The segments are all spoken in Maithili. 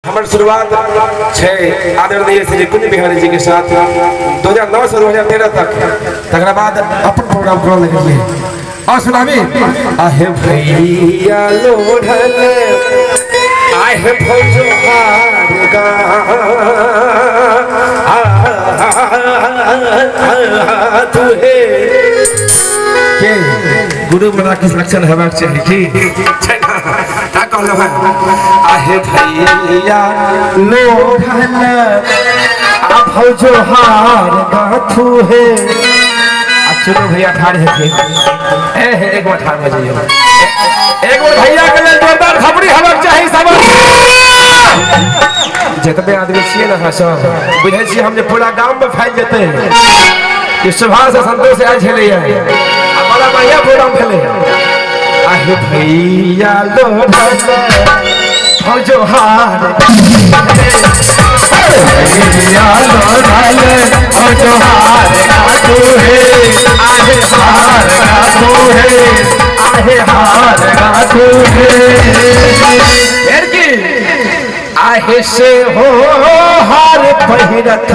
हमर शुरुआत छै आदरणीय श्री कुंज बिहारी जी के साथ 2009 से 2013 तक। तकरा बाद अपन प्रोग्राम करऽ लगलियै। और सुनाबी, आहे भैया लोढ़ल आहे भौजोहार गा तुहे के गुरु बना के सिलेक्शन हेबाक चाही की छै ना? ता कहलहुँ हेँ, आहे भैया लोढ़ल आ भौजोहार गाथू हे। आ चुनू भैया ठाढ़ हेथिन, ए हे एक बार ठाढ़ भऽ जइयौ, एक बार भैया के लेल जोरदार थपड़ी हेबाक चाही। सब जतबे आदमी छियै ने, अहाँ सब बुझै छियै हम जे पूरा गाम में फैल जेतै कि सुभाष आ संतोष आयल छलैया आ बड़ा बढ़िया प्रोग्राम भेलै। आहे भैया लोढ़ल भौजोहार भैया लोढ़ल भौजोहार गाथू हे, आहे हार गाथू हे, आहे हार गाथू हे। फेर की आहे से हो हार पहिरथ,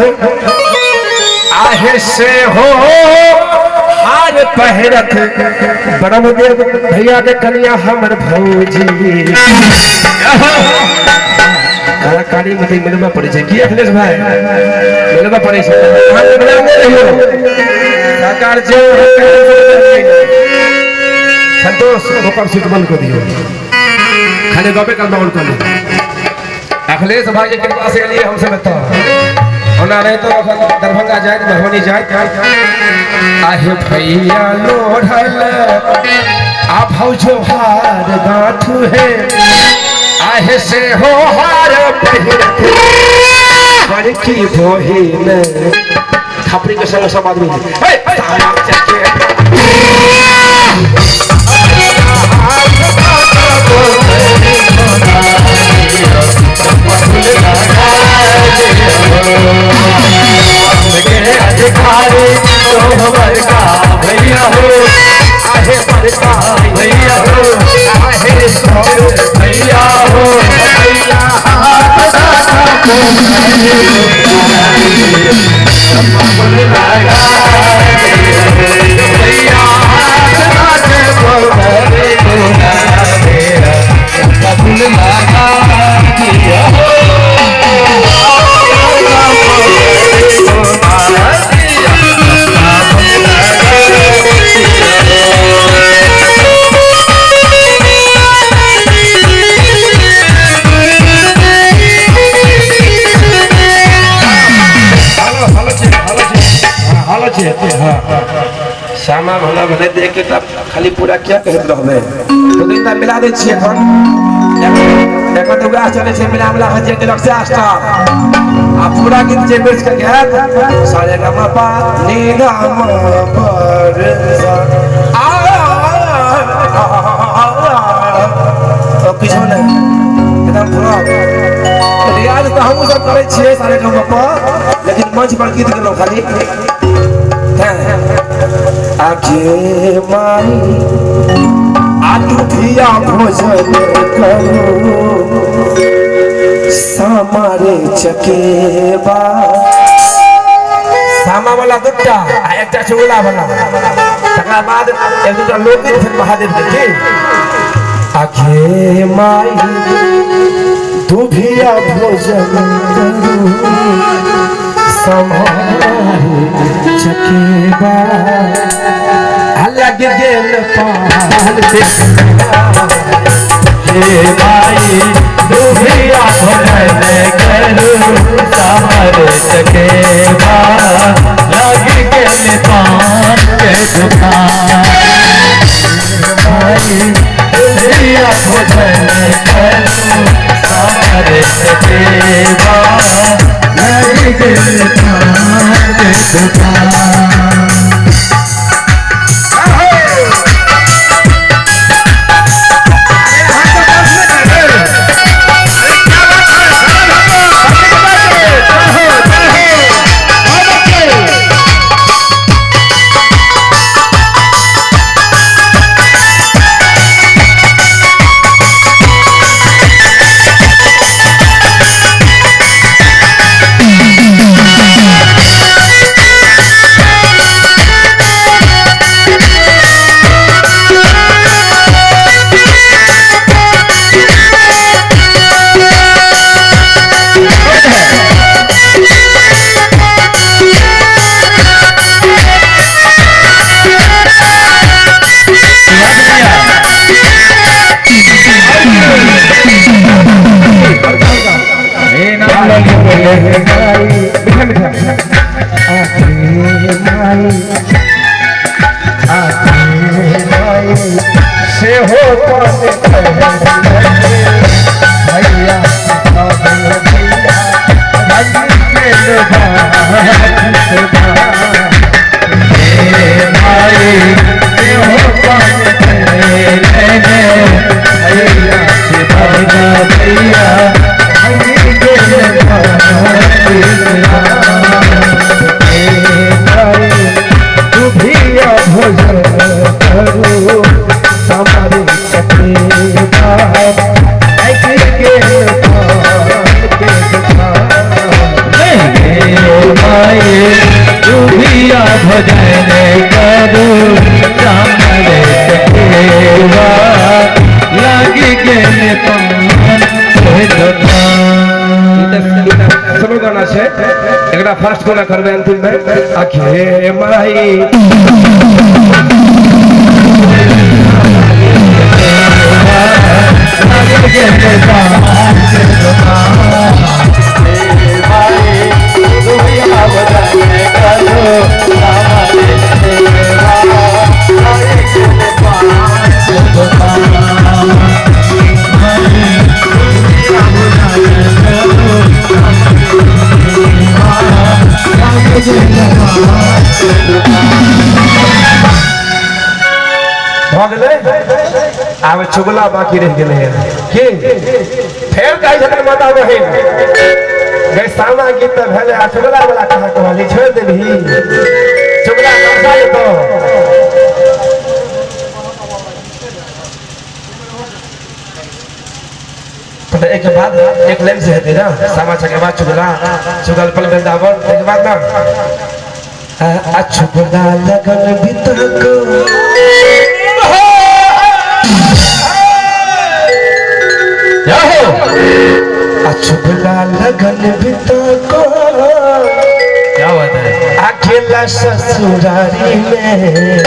आहे से हो हार पहिरथ ब्रह्मदेव भैया के कन्या हमर भौजी। कलाकारी में तऽ मिलबा पड़ै छै की अखिलेश भाई? मिलबा पड़ै छै, अहाँ मिलबा नहि रहियौ। सरकार जे संतोष ओकर सीट बंद कऽ दियौ, खाली गपे काल ऑन कऽ लियौ। अखिलेश भाई के कृपा से एलियै हमसब एतऽ, ओना रहे तो अखन दरभंगा जाइत मधुबनी जाइत। आहे भैया लोढ़ल आ भौजोहार गाथू हे, आहे से हो हार पहिरथ बड़की बहिन। थापड़ी के संग सब आदमी हे सामा चके के अधिकारी तो बड़का भैया हो, आहे बड़का भैया हो, आहे सो भैया हो, भैया भैया हाथ नाचे बोले कोना तेरा बबुल लगा दिया हो। हेलो हेलो छै, हेलो छै, हाँ, हेलो छै, हाँ। श्यामा भला भले देख के तब खाली पूरा क्या कहैत रहबै, दू दिन तक मिला दै छियै। एखन एखन तऽ वएह चलै छै मिला मिला के जे देलक से स्टार आ पूरा गीत जे बैस के गायत सारे गा पा नी गा म पर सा आ तो किछो नहि, एकदम फ्लॉप। रियाज तऽ हमहूँ सब करै छियै सारे गा म पा, लेकिन मंच पर गीत गेलहुँ खाली। आगे माई आदुधिया भोजन करू सामारे चकेबा। सामा वाला दूटा आ एकटा चुगला वाला, तकरा बाद एक दूटा लोकगीत फेर महादेव के की। आगे माई दुभिया भोजन करू समारे चकेबा लग गेल पान के हे माई दुभिया भोजन करू सामर चकेबा लग गेल पान के दुकान। माई दुभिया भोजन करू सामर चकेबा लग गेल पान के दुकान। Hey! माई मीठा मीठा आखे माई आखे माई से हो पान भैया भैया रंग के माई से हो पान भैया से भैया रंग के दुभिया भोजन करो हमारे कटे बाप के माए दुभिया भजन करो हमारे कटेवा लागी गेल पान स्लो गाना छै एकरा फास्ट कोना करबै अंतिम में आखे माई भऽ गेलै। आब चुगला बाकी रहि गेलै की फेर कहै छथिन माता बहिन गै सामा गीत तऽ भेलै आ चुगला वाला कहाँ कहली छोड़ि देबही चुगला नमसा जेतौ। तो एक बाद एक लाइन से हेतै ना सामा चकेवा चुगला चुगल पल वृंदावन एक बाद ना आ चुगला लगन बितक चुगला लगन बितको क्या बात है। अकेला ससुरारी में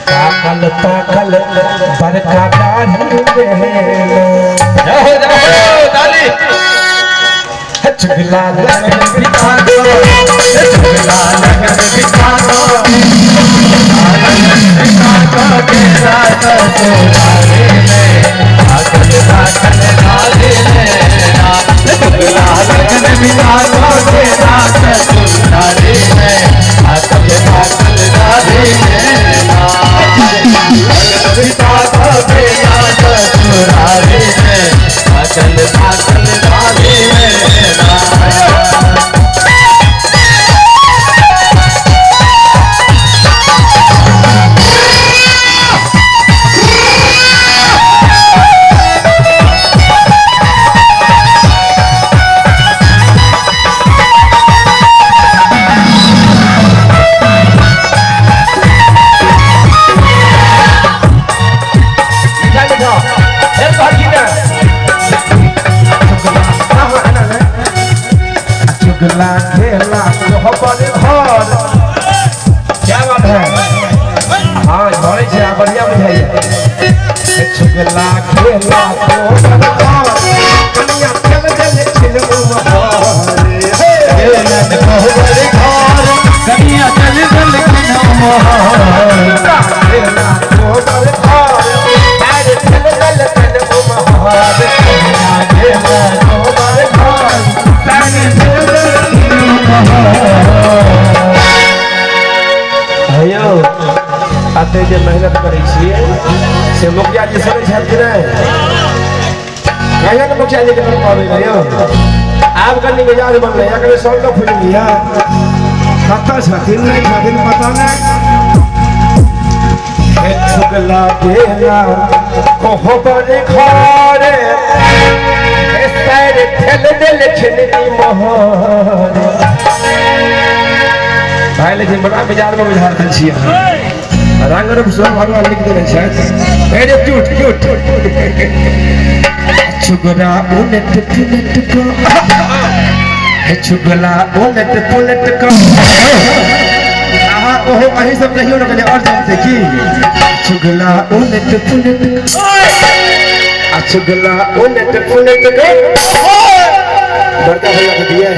ताकल ताकल बड़का दाढ़ी में जाओ जाओ ताली। चुगला लगन बितको चुगला लगन बितको चुगला खेला तोहर घर क्या बात है। हाँ भरे छै बढ़िया बुझाइए। चुगला खेला तोहर घर कनिया चल चल छिलू घर कनिया चल चल छिलू खेला तोहर घर चल चल छिलू कनिया खेला तोहर घर हेयौ अते जे मेहनत करै छियै से मुखिया जी सुनै छथि कि नहि? कहिया ने मुखिया जी के नाम पाबै यौ। आब कनि मिजाज बनलै कनि सौंदो फुलि लिअ। कतऽ छथिन नहि छथिन पता नहि। चुगला गेला कोहबर घरे सर ठेल देल छिनरी मोहर। भाई लेकिन बड़ा मिजाज में बुझा रहल छियै। रंग रूप सब भगवान लिख देने छथि। वेरी क्यूट क्यूट। चुगला उलट पुलट को हे चुगला उलट पुलट को आहा ओहो अहीं सब कहियो न कहियो और जानते की चुगला उलट पुलट आ चुगला उलट पुलट को। बड़का भैया के दिए,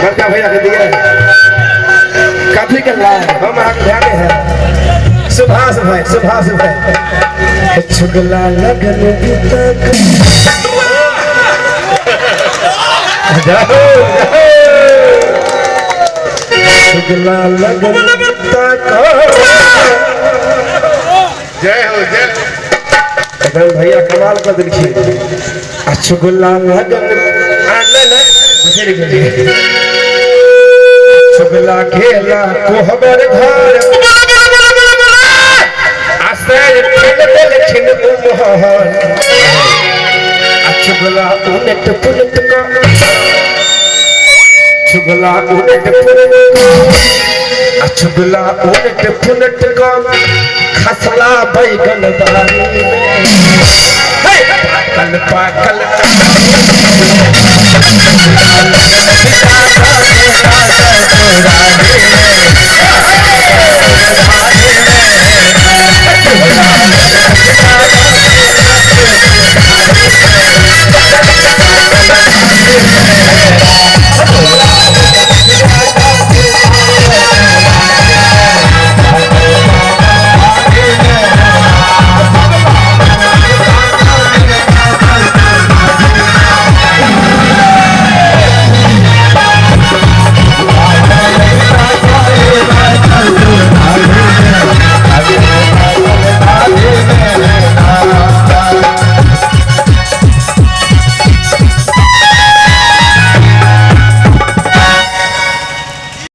बड़का भैया के दिए कथी के लाए हम अहाँ के ध्यान है। सुभाष भाई, सुभाष भाई, चुगला लगन बीता जाओ, चुगला लगन बीता। जय हो, जय एकदम भैया कमाल कर दिलखिन। आ चुगला लगन चुगला खेला कोहबर घर आश्रय खेल देलखिन उमहर। आ चुगला उनट पुनट का, चुगला उनट पुनट का, आ चुगला उनट पुनट का खसला बैगन बारी में। पाकल पाकल